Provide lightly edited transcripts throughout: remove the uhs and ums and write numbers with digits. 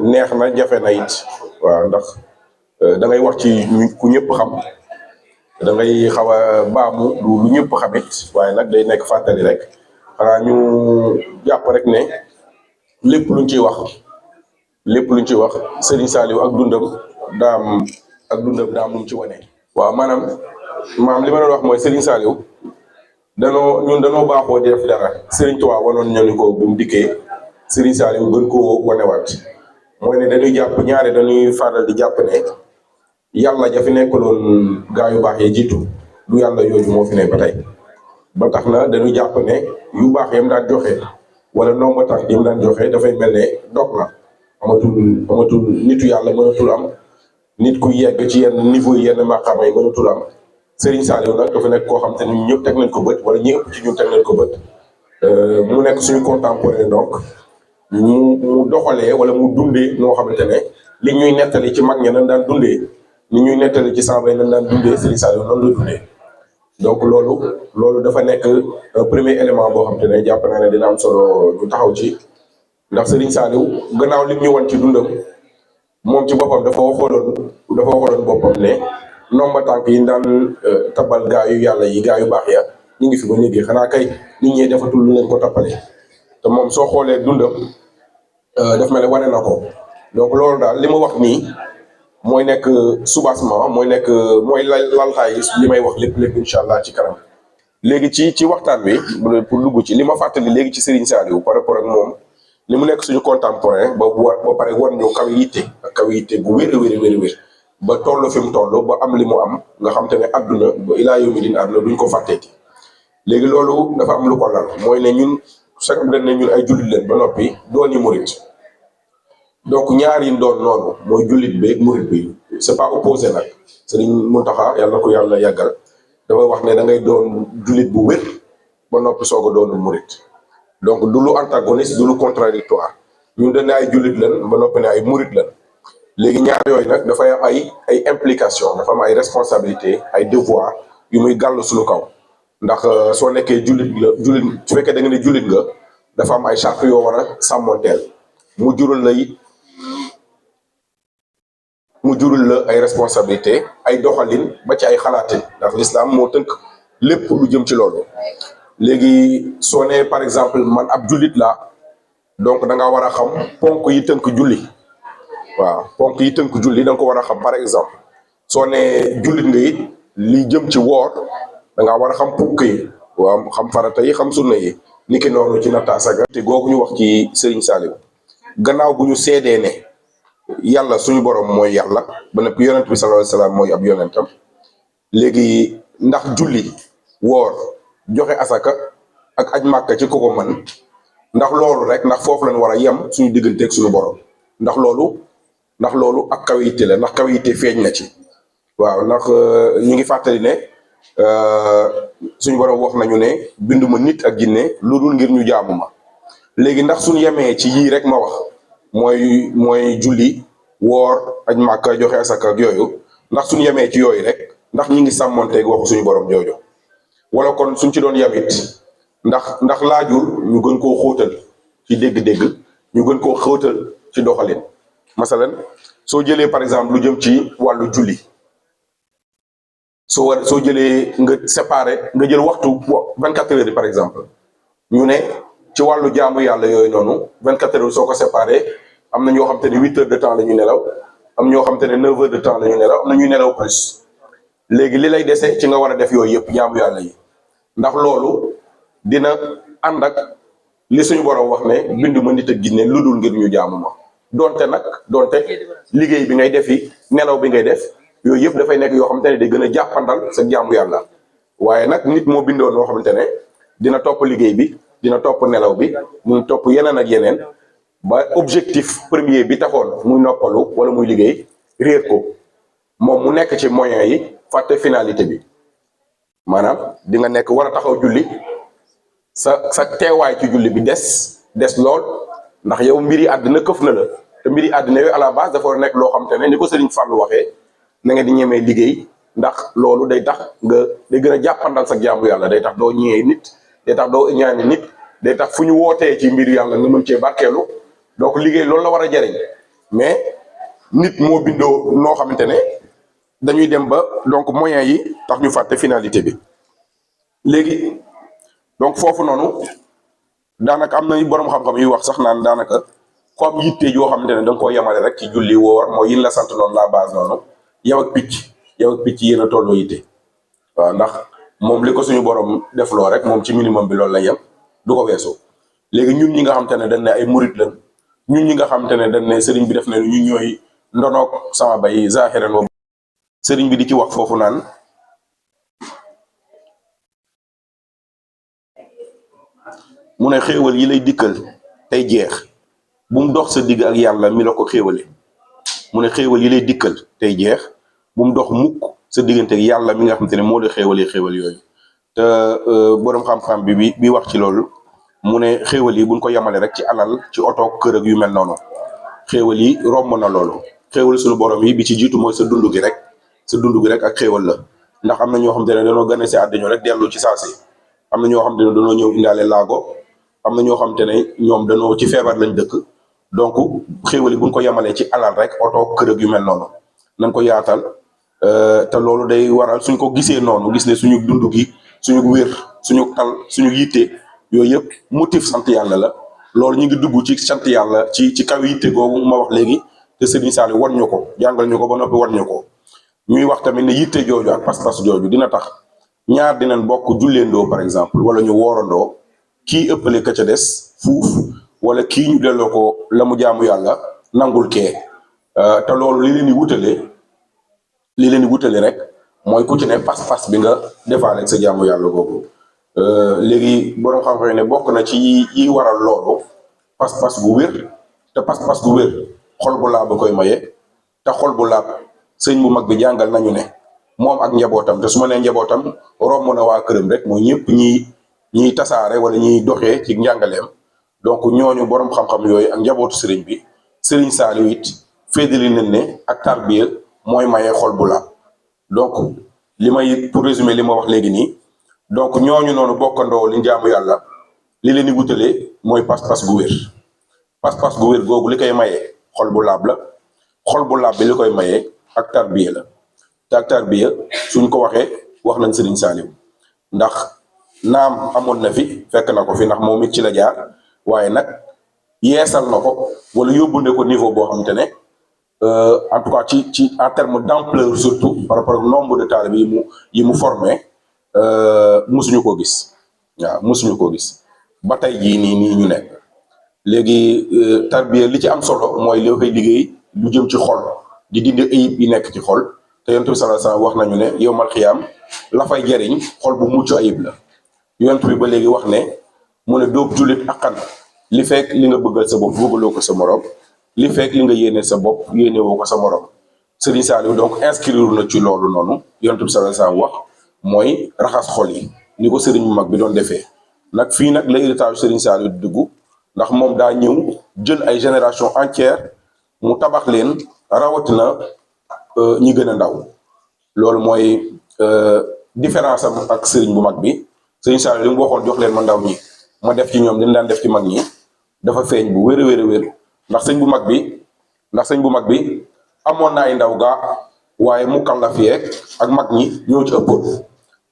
neex na jafe na it waaw ndax da ngay wax ci ku ñëpp xam da ngay xaw a baamu lu ñëpp xamit waaye nag day nekk fàttali rek xanaa ñu jàpp rek ne lépp luñ ciy wax Serigne Saliou ak dundam daam lu mu ci wane. waaw maam li ma doon wax mooy Serigne Saliou danoo baaxoo di def dara Serigne Touba wanoon ñu ni ko bu mu dikkee Serigne Saliou gën koo wanewaat mooy ne dañuy faral di jàpp ne yàlla ja fi nekkaloon gaa yu baax yi jiitu du yàlla yooyu moo fi ne ba tey ba tax na dañuy jàpp ne yu baax yam daan joxe wala nomba tax yam daan joxe dafay mel ne dog na amatul nitu yàlla mënatul am nit ku yegg ci yenn niveau yi yenn maqaama yi mënatul am Serigne Saliou nag dafa nekk koo xam te ni ñëpp teg nañ ko bët wala ñi ëpp ci ñun teg nañ ko bët mu nekk suñu contemporain donc mu doxalee wala mu dundee noo xamante ne li ñuy nettali ci mag ña nañ daan dundee li ñuy nettali ci saaba yi nañ daan dundee Serigne Saliou noonu la dundee donc loolu dafa nekk premier élément boo xamante ne jàpp naa ne dina am solo ñu taxaw ci ndax Serigne Saliou gannaaw lim ñu wan ci dundam moom ci boppam dafa waxoon boppam ne nomba tànk yi daan tabal gaa yu yàlla yi gaa yu baax ya ñu ngi fi ba léegi xanaa kay nit ñi defatul lu leen ko tappale te moom soo xoolee dundam daf mel ne wane na ko donc loolu daal li ma wax nii mooy nekk soubassement mooy laltaay li may wax lépp incha allah ci kanam léegi ci waxtaan wi pour dugg ci li ma fàttali léegi ci Serigne Saliou par rapport ak moom li mu nekk suñu contemporain ba pare war ñu kaw yitte bu wér ba toll fi mu toll ba am li mu am nga xam te ne àdduna ba ilaa yawmi din àdduna duñ ko fàtteeti léegi loolu dafa am lu ko lal mooy ne ñun sagam dañ ne ñun ay jullit leen ba noppi dooni murit donc ñaar yi doon noonu mooy jullit bi ak murit bi c'est pas opposé nag Serigne Mountakha yàlla na ko yàlla yàggal dafay wax ne da ngay doon jullit bu wér ba noppi soog a doon murit donc du lu antagoniste du lu contradictoire ñun dañ ne ay jullit lan ba noppi ne ay murit lan léegi ñaar yooyu nag dafay am ay implication dafa am ay responsabilité ay devoir yu muy gàll suñu kaw ndax soo nekkee jullit su fekkee da nga ne jullit nga dafa am ay charte yoo war a sàmmonteel mu jurul la ay responsabilité ay doxalin ba ci ay xalaatin ndax l'islam moo tënk lépp lu jëm ci loolu léegi soo nee par exemple man ab jullit laa donc da nga war a xam ponk yi tënk julli waaw ponk yi tënk julli da nga ko war a xam par exemple soo nee jullit nga it li jëm ci woor da nga war a xam ponk yi waaw xam farata yi xam sunna yi niki noonu ci natta asaka te googu ñu wax ci Serigne Saliou gannaaw bu ñu seedee ne yàlla suñu borom mooy yàlla ba nag yonent bi sallallahu alayhi wasallam mooy ab yonentam léegi ndax julli woor joxe asaka ak aj màkka ci ko man ndax loolu rek ndax foofu lañ war a yem suñu digganteeg suñu borom ndax loolu ak kawite la ndax kawite feeñ na ci waaw ndax ñu ngi fàttali ne suñu borom wax nañu ne binduma nit ak jinne lu dul ngir ñu jaamu ma léegi ndax suñu yemee ci yii rek ma wax mooy julli woor aj màkka joxe asaka ak yooyu ndax suñu yemee ci yooyu rek ndax ñi ngi sàmmonteeg waxu suñu borom jooju wala kon suñ ci doon yamit ndax laajul ñu gën koo xóotal ci dégg-dégg ñu gën koo xóotal ci doxalin masalan soo jëlee par exemple lu jëm ci wàllu julli soo jëlee nga séparé nga jël waxtu 24 heures yi par exemple ñu ne ci wàllu jaamu yàlla yooyu noonu 24 heures soo ko séparé am na ñoo xam te ne 8 heures de temps la ñu nelaw am ñoo xam te ne 9 heures de temps la ñu nelaw am na ñuy nelaw plus léegi li lay dese ci nga war a def yooyu yëpp jaamu yàlla yi ndax loolu dina ànd ak li suñu borom wax ne bindu ma nit ak jinne lu dul ngir ñu jaamu ma donte liggéey bi ngay defi nelaw bi ngay def yooyu yëpp dafay nekk yoo xamante ne day gën a jàppandal sa jaamu yàlla waaye nag nit moo bindoo noo xamante ne dina topp liggéey bi dina topp nelaw bi muy topp yeneen ak yeneen ba objectif premier bi taxoon muy noppalu wala muy liggéey réer ko moom mu nekk ci moyens yi fàtte finalité bi maanaam di nga nekk war a taxaw julli sa teewaay ci julli bi des lool ndax yow mbiri àddina këf na la te mbiri àddina yooyu à la base dafa war a nekk loo xam te ne ni ko Serigne Fallou waxee na nga di ñemee liggéey ndax loolu day tax day gën a jàppandal sa jaamu yàlla day tax doo ñëwee nit day tax doo ñaani nit day tax fu ñu wootee ci mbir yàlla nga mën cee barkeelu donc liggéey loolu la war a jariñ mais nit moo bindoo noo xamante ne dañuy dem ba donc moyens yi tax ñu fàtte finalité bi léegi donc foofu noonu daanaka am na borom xam-xam yu wax sax naan daanaka ko am yitte yoo xamante ne da nga koo yemale rek ci julli woor mooy yin la sant noonu la base noonu yow ak picc yéen a tolloo yitte waaw ndax moom li ko suñu borom def loo rek moom ci minimum bi loolu la yem du ko weesoo léegi ñun ñi nga xamante ne dañ ne ay murit lañ ñun ñi nga xamante ne dañ ne sëriñ bi def ne ñu ñooy ndonoog sama bay zahiran wa sëriñ bi di ci wax foofu naan mu ne xéewal yi lay dikkal tey jeex bu mu dox sa digg ak yàlla mi la ko xéewale mu ne xéewal yi lay dikkal tey jeex bu mu dox mukk sa diggante ak yàlla mi nga xamante ne moo la xéewalee xéewal yooyu te borom xam-xam bi wax ci loolu mu ne xéewal yi buñ ko yemale rek ci alal ci oto kër ak yu mel noonu xéewal yi romb na loolu xéewal suñu borom yi bi ci jiitu mooy sa dund gi rek ak xéewal la ndax am na ñoo xamante ne dañoo gane si àddina rek dellu ci saasi am na ñoo xamante ne dañoo ñëw indaale laago am na ñoo xamante ne ñoom dañoo ci feebar lañ dëkk donc xéewal yi buñ ko yemalee ci alal rek oto kër ak yu mel noonu nañ ko yaatal te loolu day waral suñ ko gisee noonu gis ne suñu dund gi suñu wér suñu tal suñu yitte yooyu yëpp motif sant yàlla la loolu ñu ngi dugg ci sant yàlla ci kaw yitte googu ma wax léegi te Serigne Saliou wan ñu ko jàngal ñu ko ba noppi wan ñu ko ñuy wax tamit ne yitte jooju ak pas-pas jooju dina tax ñaar dinañ bokk julleendoo par exemple wala ñu woorandoo kii ëppale ka ca des fuuf wala kii ñu delloo ko la mu jaamu yàlla nangul kee te loolu li leen di wutale rek mooy ku ci ne pas-pas bi nga defaale ak sa jaamu yàlla boobu léegi borom xam-xam ne bokk na ci yi waral loolu pas-pas bu wér te pas-pas bu wér xol bu laab ba koy maye te xol bu laab sëñ bu mag bi jàngal nañu ne moom ak njabootam te su ma nee njabootam romb na waa këram rek mooy ñëpp ñiy tasaare wala ñiy doxee ci njàngaleem donc ñooñu borom xam-xam yooyu ak njabootu sëriñ bi Sëriñ Saliou it féddali nañ ne ak tarbiya mooy maye xol bu laab donc pour résumer li ma wax léegi nii donc ñooñu noonu bokkandoo li jaamu yàlla li leen di wutalee mooy pas-pas gu wér pas-pas gu wér googu li koy mayee xol bu laab la xol bu laab bi li koy mayee ak tarbiya la te ak tarbiya suñ ko waxee wax nañ Sëriñ Saliou ndax naam amoon na fi fekk na ko fi ndax moom it ci la jaar waaye nag yeesal na ko wala yóbbu ne ko niveau boo xamante ne en tout cas ci en terme d'ampleur surtout par rapport ak nombre de talibé yi mu formé musuñu ko gis waaw musuñu ko gis ba tey jii nii ñu nekk léegi tarbiya li ci am solo mooy li koy liggéey lu jëm ci xol di dindi ayib yi nekk ci xol te yonent bi sallallahu alayhi wasallam wax nañu ne yowmal xiyaam la fay jariñ xol bu mucc ayib la yonent bi ba léegi wax ne mu ne doob jullit akkan li fekk li nga bëggal sa bopp bëggaloo ko sa morom li fekk li nga yéene sa bopp yéene woo ko sa morom Serigne Saliou donc inscrire na ci loolu noonu yonent bi sallallahu alayhi wasallam wax mooy raxas xol yi ni ko sëriñ bu mag bi doon defee nag fii nag la héritage Serigne Saliou di dugg ndax moom daa ñëw jël ay génération entière mu tabax leen rawatina ñi gën a ndaw loolu mooy différence am ak sëriñ bu mag bi Serigne Saliou li mu waxoon jox leen ma ndaw ñi ma def ci ñoom dañ daan def ci mag ñi dafa feeñ bu wér a wér ndax sëñ bu mag bi amoon na ay ndaw gaa waaye mu kàllaf yeeg ak mag ñi ñoo ci ëppoon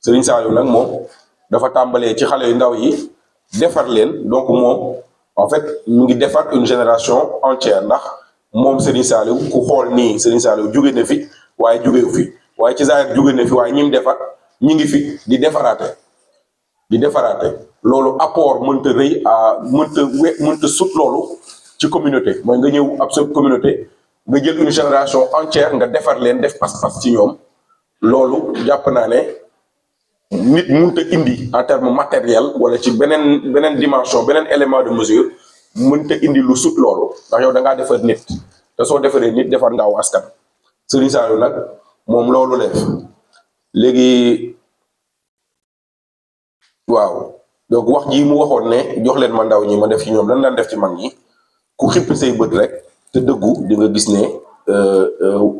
Serigne Saliou nag moom dafa tàmbalee ci xale yu ndaw yi defar leen donc moom en fait mu ngi defar une génération entière ndax moom Serigne Saliou ku xool nii Serigne Saliou jóge na fi waaye jógewu fi waaye ci zaahir jóge na fi waaye ñi mu defar ñi ngi fi di defaraate loolu apport mënta rëy mënta sut loolu ci communauté mooy nga ñëw ab sa communauté nga jël une génération entière nga defar leen def pas-pas ci ñoom loolu jàpp naa ne nit mënta indi en terme matériel wala ci beneen dimension beneen élément de mesure mënta indi lu sut loolu ndax yow da ngaa defar nit te soo defaree nit defar nga aw askan Serigne Saliou nag moom loolu la def léegi waaw donc wax ji mu waxoon ne jox leen ma ndaw ñi ma def ci ñoom lan daan def ci mag ñi ku xippi say bët rek te dëggu di nga gis ne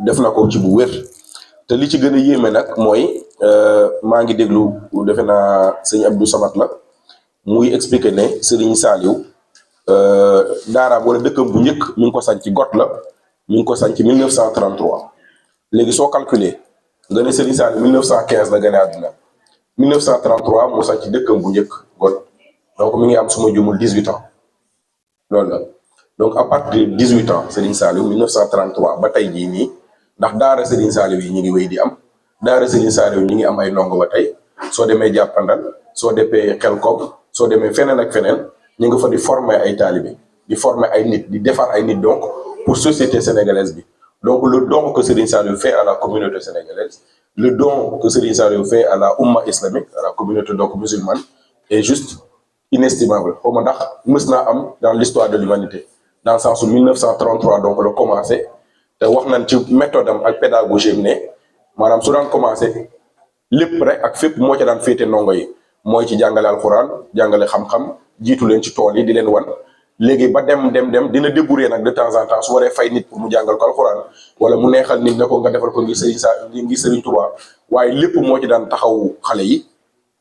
def na ko ci bu wér te li ci gën a yéeme nag mooy maa ngi déglu defe naa sëñ Abdou Samad la muy expliquer ne Serigne Saliou daaraam wala dëkkam bu njëkk mi ngi ko sanc got la mi ngi ko sanc 1933 léegi soo calculer nga ne Serigne Saliou 1915 la gane àdduna 1933 mu sanc dëkkam bu njëkk got donc mi ngi am suma jumul 18 ans loolu la donc à partir de 18 ans Serigne Saliou 1933 ba tey jii nii ndax daara Serigne Saliou yi ñu ngi wéy di am daara Serigne Saliou ñu ngi am ay ndongo ba tey soo demee jàppandal soo demee Xelkom soo demee feneen ak feneen ñu nga fa di former ay talibé di former ay nit di defar ay nit donc pour société sénégalaise bi donc le don que Serigne Saliou fait à la communauté sénégalaise le don que Serigne Saliou fait à la Oumma islamique à la communauté donc musulmane est juste inestimable xaw ma ndax mës naa am dans l'histoire de l'humanité dans le sens où 1933 donc la commencé te wax nañ ci méthode am ak pédagogie am ne maanaam su daan commencé lépp rek ak fépp moo ca daan féete ndongo yi mooy ci jàngale alxuraan jàngale xam-xam jiitu leen ci tool yi di leen wan léegi ba dem dina débrouiller nag de temps en temps su waree fay nit pour mu jàngal ko alxuraan wala mu neexal nit ne ko nga defal ko ngir Serigne Touba waaye lépp moo ci daan taxaw xale yi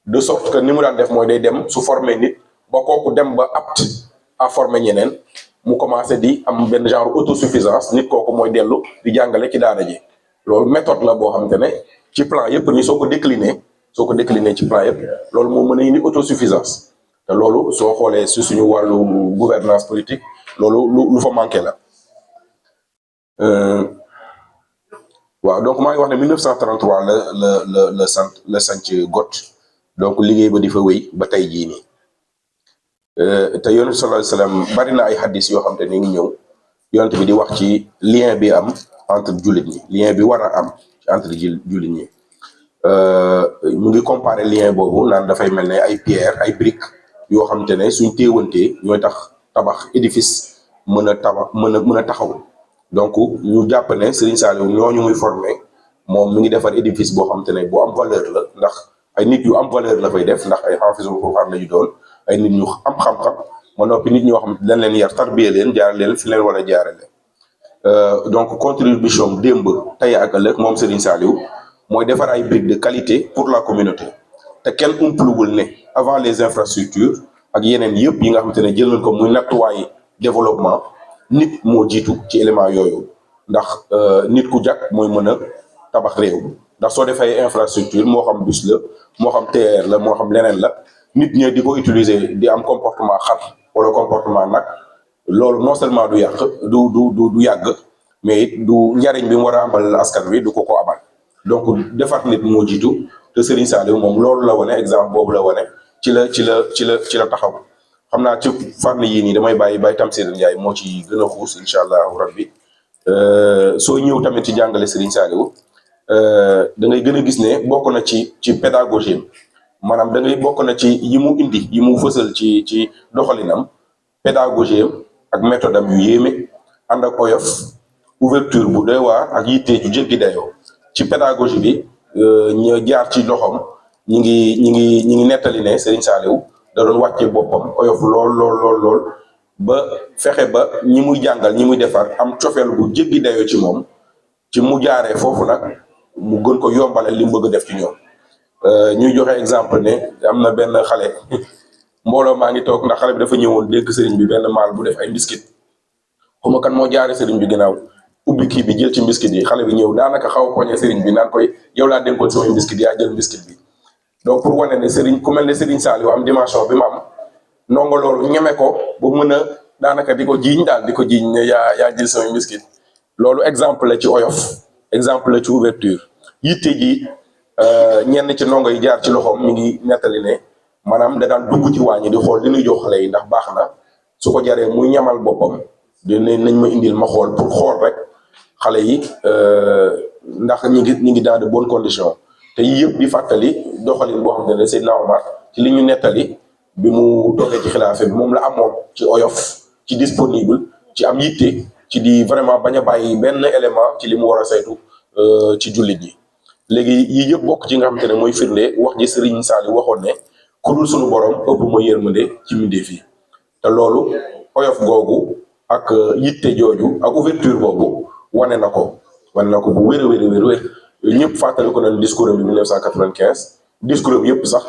de sorte que ni mu daan def mooy day dem su former nit ba kooku dem ba apte à former ñeneen mu commencé di am benn genre autosuffisance nit kooku mooy dellu di jàngale ci daara ji loolu méthode la boo xamante ne ci plan yëpp ni soo ko décliné ci plan yëpp loolu moo mën a indi autosuffisance te loolu soo xoolee si suñu wàllu gouvernance politique loolu lu fa manqué la waaw donc maa ngi wax ne 1933 la sanc got donc liggéey ba di fa wéy ba tey jii nii te yonent sallallahu alayhi wasallam bari na ay hadis yoo xam te ni ngi ñëw yonent bi di wax ci lien bi am entre jullit ñi lien bi war a am entre jullit ñi mu ngi comparer lien boobu naan dafay mel ne ay pierre ay briques yoo xam te ne suñ téewantee ñooy tax tabax édifice mën a taxaw donc ñu jàpp ne Serigne Saliou ñooñu muy formé moom mi ngi defar édifice boo xam te ne bu am valeur la ndax ay nit yu am valeur la fay def ndax ay xaafisul Qur'an la ñu doon ay nit ñu am xam-xam ma noppi nit ñoo xam dañ leen yar tarbiye leen jaare leen fi leen war a jaarale donc contribution démb tey ak ëllëg moom Serigne Saliou mooy defar ay briques de qualité pour la communauté te kenn umpluwul ne avant les infrastructures ak yeneen yëpp yi nga xamante ne jël nañ ko muy nattuwaay développement nit moo jiitu ci élément yooyu ndax nit ku jàkk mooy mën a tabax réew ndax soo defee infrastructure moo xam bus la moo xam TER la moo xam leneen la nit ñi di ko utiliser di am comportement xar wala comportement nag loolu non seulement du yàq du yàgg mais it du njariñ bi mu war a amal askan wi du ko abal donc defar nit moo jiitu te Serigne Saliou moom loolu la wane exemple boobu la wane ci la taxaw xam naa ci fànn yii nii damay bàyyi Tamsir Ndiaye moo ci gën a xuus incha allahu rabbi soo ñëw tamit ci jàngale Serigne Saliou da ngay gën a gis ne bokk na ci pédagogie maanaam da ngay bokk na ci yi mu indi yi mu fësal ci doxalinam pédagogie ak méthode am yu yéeme ànd ak oyof ouverture bu doy waar ak yitte ju jéggi dayoo ci pédagogie bi ñu jaar ci loxoom ñi ngi nettali ne Serigne Saliou da doon wàcce boppam oyof lool ba fexe ba ñi muy jàngal ñi muy defar am cofeel bu jéggi dayoo ci moom ci mu jaaree foofu nag mu gën ko yombale li mu bëgg a def ci ñoom ñuy joxe exemple ne am na benn xale mbooloo maa ngi toog ndax xale bi dafa ñëwoon dégg Serigne bi benn maal bu def ay mbiskit xuma kan moo jaaree Serigne bi ginnaaw ubbi kii bi jël ci mbiskit yi xale bi ñëw daanaka xaw a poñe Serigne bi naan koy yow laa dénkoon sama mbiskit yaa jël mbiskit bi donc pour wane ne Serigne ku mel ne Serigne Saliou am dimension bi mu am ndongo loolu ñeme ko ba mën a daanaka di ko jiiñ ne yaa jël sama mbiskit loolu exemple la ci oyof exemple la ci ouverture yitte ji ñenn ci ndongo yi jaar ci loxoom ñu ngi nettali ne maanaam da daan dugg ci wàññi di xool li ñuy jox xale yi ndax baax na su ko jaree muy ñamal boppam nañ ma indil ma xool pour xool rek xale yi ndax ñi ngi dans de bonnes conditions te yii yëpp di fàttali doxalin boo xam ne Seydina Omar ci li ñu nettali bi mu toogee ci xilaafe bi moom la amoon ci oyof ci disponible ci am yitte ci di vraiment bañ a bàyyi benn élément ci li mu war a saytu ci jullit yi léegi yii yëpp bokk ci nga xamante ne mooy firnde wax ji Serigne Saliou waxoon ne ku dul suñu borom ëpp ma yërmande ci mbindeef yi te loolu oyof googu ak yitte jooju ak ouverture boobu wane na ko bu wér ñëpp fàttali ko nañ discours am bi 1995 discours am yëpp sax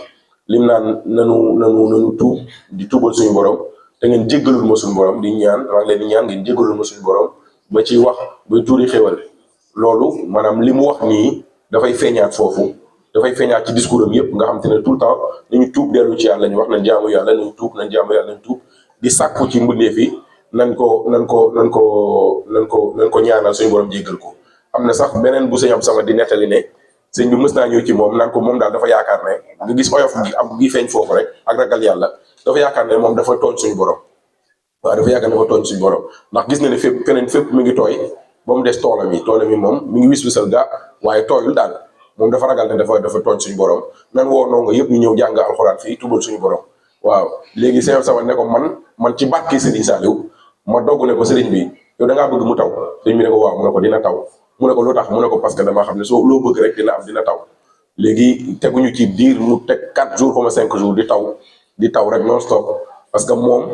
lim naan nanu tuub di tuubal suñu borom te ngeen jéggalul ma suñu borom di ñaan maa ngi leen di ñaan ngeen jéggalul ma suñu borom ba ci wax ba tuuri xéwal loolu maanaam li mu wax nii dafay feeñaat foofu dafay feeñaat ci discours am yëpp nga xam te ne tout le temps nañu tuub dellu ci yàlla ñu wax nañ jaamu yàlla nañ tuub nañ jaamu yàlla nañ tuub di sàkku ci mbindeef yi nañ ko ñaanal suñu borom jéggal ko. am na sax beneen bu sëñ am sama di nettali ne sëñ bi mës naa ñëw ci moom naan ko moom daal dafa yaakaar ne nga gis oyof gi am gi feeñ foofu rek ak ragal yàlla dafa yaakaar ne moom dafa tooñ suñu borom waaw dafa yaakaar ne dafa tooñ suñu borom ndax gis na ne fépp feneen fépp mi ngi tooy ba mu des toolam yi moom mi ngi wis wisal gaa waaye tooyul daal moom dafa ragal ne dafa tooñ suñu borom nan woo ndongo yëpp ñu ñëw jàng alxuraan fii tubal suñu borom waaw léegi sëñ am sama ne ko man ci barke Serigne Saliou ma dogg ne ko Serigne bi yow da ngaa bëgg mu taw Serigne bi ne ko waaw mu ne ko dina taw mu ne ko lu tax mu ne ko parce que damaa xam ne soo loo bëgg rek dina taw léegi teguñu ci diir mu teg 4 jours comme 5 jours di taw rek non stop parce que moom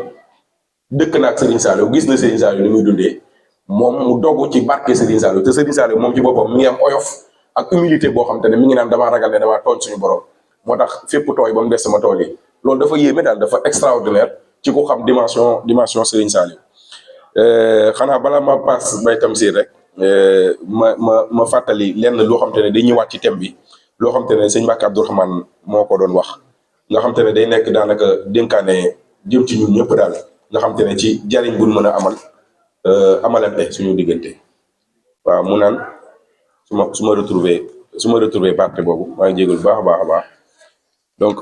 dëkk na ak Serigne Saliou gis na Serigne Saliou ni muy dundee moom mu dogg ci barke Serigne Saliou te Serigne Saliou moom ci boppam mi ngi am oyof ak humilité boo xam te ne mi ngi naan damaa ragal ne damaa tooñ suñu borom moo tax fépp tooy ba mu des sama tool yi loolu dafa yéeme daal dafa extraordinaire ci ku xam dimension Serigne Saliou xanaa bala ma paas bay Tamsir rek ma fàttali lenn loo xam te ne day ñëwaat ci thème bi loo xam te ne sëñ Mbacke Abdourahmane moo ko doon wax nga xam te ne day nekk daanaka dénkaane jëm ci ñun ñëpp daal nga xam te ne ci jariñ buñ mën a amalante suñu diggante waaw mu naan su ma retrouvé partie boobu maa ngi jégalu baax a baax donc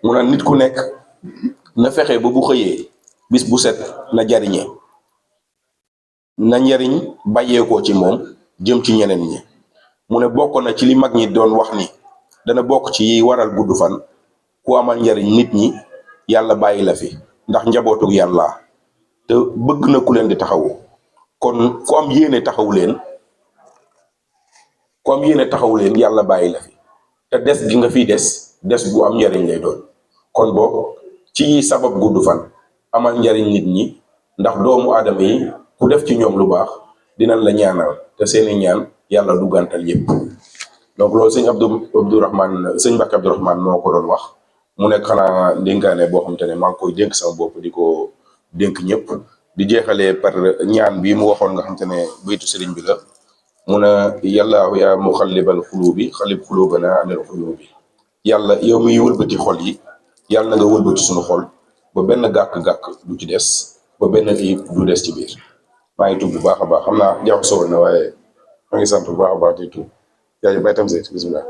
mu naan nit ku nekk na fexe ba bu xëyee bis bu set na jariñe na njariñ bàyyeekoo ci moom jëm ci ñeneen ñi mu ne bokk na ci li mag ñi doon wax ni dana bokk ci yi waral gudd fan ku amal njariñ nit ñi yàlla bàyyi la fi ndax njabootug yàlla te bëgg na ku leen di taxawu kon ku am yéene taxawu leen yàlla bàyyi la fi te des gi nga fiy des bu am njariñ lay doon kon boo ci sabab gudd fan amal njariñ nit ñi ndax doomu aadama yi ku def ci ñoom lu baax dinañ la ñaanal te seeni ñaan yàlla du gàntal yépp donc loolu sëñ Mbacke Abdourahmane moo ko doon wax mu nekk xanaa dénkaane boo xam te ne maa ngi koy dénk sama bopp di ko dénk ñëpp di jeexalee par ñaan bi mu waxoon nga xam te ne baytu sëriñ bi la mu ne yàllaahu yaa muxallibal xuluubi xalib xuluubana anil xuluubi yàlla yow miy wëlbati xol yi yàlla na nga wëlbati suñu xol ba benn gàkk-gàkk du ci des ba benn ayib du des ci biir maa ngi tudd bu baax a baax xam naa jaxasoo na waaye maa ngi sant bu baax a baax di tudd jaajëf bay Tamsir bisimilah